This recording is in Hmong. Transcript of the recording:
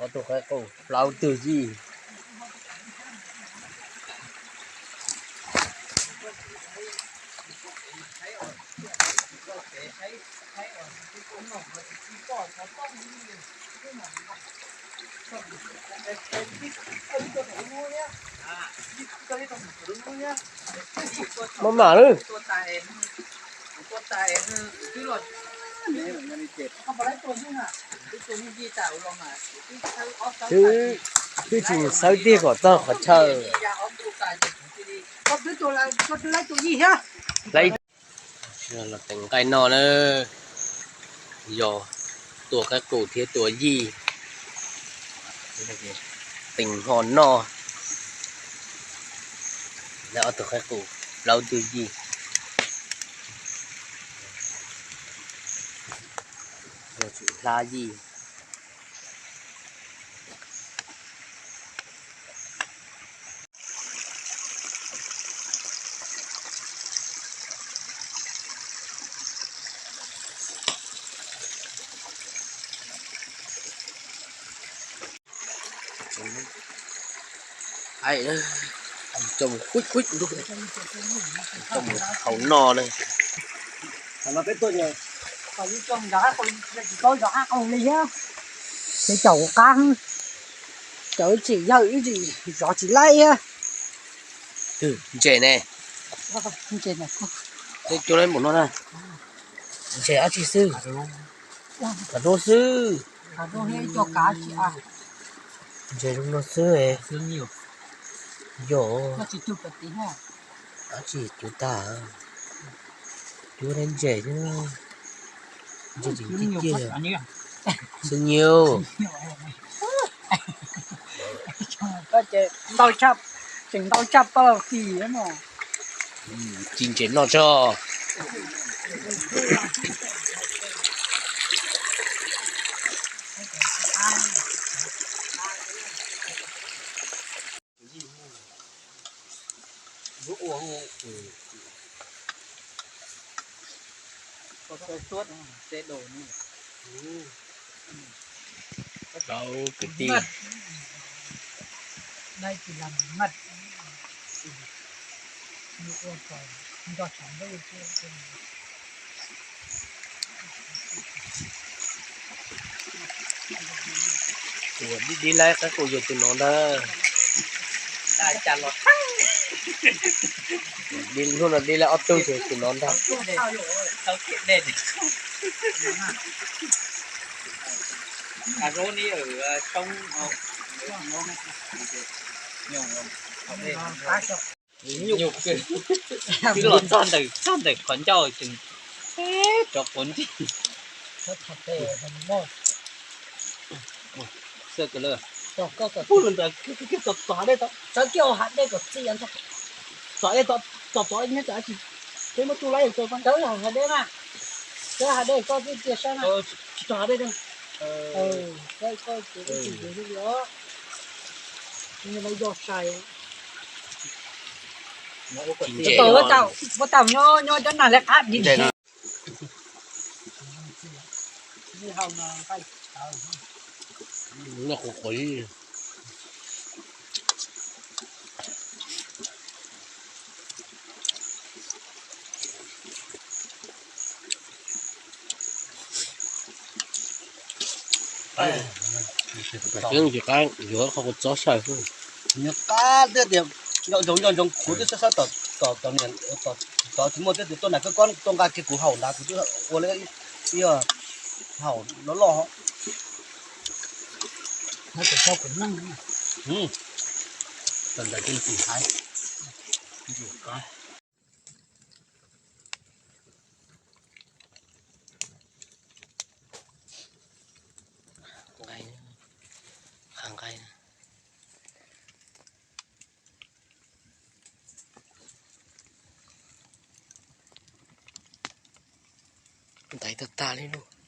Ob tug qaib qus plaub tug yij. Maj mam lawm. Twb tsis xawb tiag kom txog qhov chaw. Los teem nqaij noj na, yog tua qaib qus thiab tua yij, teem ho noj. Lawv ob tug qaib qus, plaub tug yij, yog tsum hlab yij. Coj mus kuj kuj, coj mus haus noj na. Ces caum kuv qab, caum ib tsim yawg ib tsim zov tsis laib thiab. Ntses ne, ntses ne, cua laib npaum no na. Ntses dab tsi xwb? Kav duab xwb. Ntses zoo no xwb. Yog dab tsi cuv tag, cuv ntses xwb. Ntses tseem tiag, xwb nyiu. Ntau tshaj, tseem ntau tshaj toj fis no. Ci ntses noj tso. Rau kwv tij. Ua dib dib laib qaib qus yog tus no ntag. Hnub no dib laib ob tug ces tus no ntag. Nyuj kawg. Twb los txog ntawm, txog ntawm qhov ncauj ces rov quav ntsej. Xwb kawg lawm. Pub lawm ntawd kiag txog hav dej tod. Sawv kiag hav dej kom txi ntag. Txog dej tod, txog tod nyob txog dab tsi? Peb muab tub laib yog kawg koj. Sawv hav dej mas. Sawv hav dej koj twb cia sab na. Tsis txog hav dej na. Sawv koj ces koj tsis ncuav li os. Nws no yog sai. Ua tau nyob nyob cov nag li qab di. Tsis qab yuav qhov kuv txob saw xwb. Nws qab tiag tias nco ntsoov nco ntsoov kuv twb sab sab tom tom niam tom tsis muaj thiab tus tuaj nram kawg kob tuaj nqa kiag kuv haus ntawd kuv twb ua li ib haus loj loj. Tawm ntawm tej ntxim haib. Nqaij, qhov nqaij. Ntaiv tag tag li lauj.